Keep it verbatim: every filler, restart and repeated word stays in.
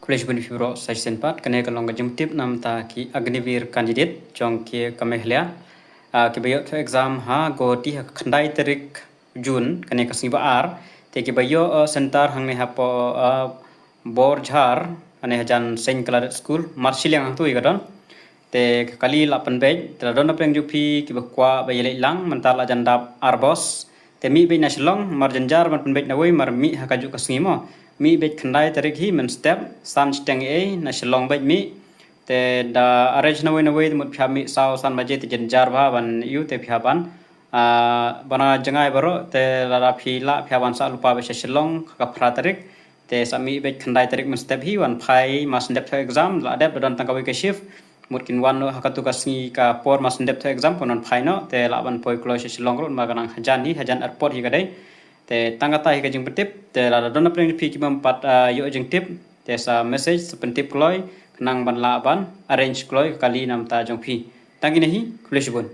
Khublei shibun ïa phi baroh sa shisien pat. Kane ka long ka jingtip namar ki Agniveer candidate jong ki ka Meghalaya, ah, kiba ïoh thoh exam ha Guwahati ha ka khyndai tarik June, kane ka sngi ba ar. Te kiba ïoh, ah, center hangne hapoh, ah, Borjhar, hangne hajan Saint Claret School, marshiliang hangtu ïa ka don. Te ka kali la pynbeit, te la don na pdeng jong phi kiba kwah ba ïaleit lang, mynta la jan dap ar bos. Te mih beit na Shillong, mar jynjar ban pynbeit nawei, mar mih ha kajuh ka sngi mo. Mih beit khyndai tarik hi mynstep, san shiteng ei, na Shillong beit mih. Te da arrange nawei nawei, te mut phi hap mih saw san baje, te jynjar bha ban ïoh, te phi hap ban, ah, bana jngai baroh, te lada phi lah phi hap ban sah lypa beit sha Shillong ha ka phra tarik. Te sa mih beit khyndai tarik mynstep hi, wan phai mar shu dep thoh exam, la dep da don tang kawei ka shift. Mut kin wan noh ha katu ka sngi ka por mar shu dep thoh exam, pynwan phai noh, te lah ban poi kloi sha Shillong ruh, namar ka nang hajan hi, hajan airport hi ka dei. Te tang kata hi ka jingpyntip, te lada don na pdeng jong phi ki bym pat, ah, ïoh jingtip, te sa message, sa pyntip kloi, khnang ban lah ban arrange kloi ka kali namar jong phi. Tang kine hi, khublei shibun.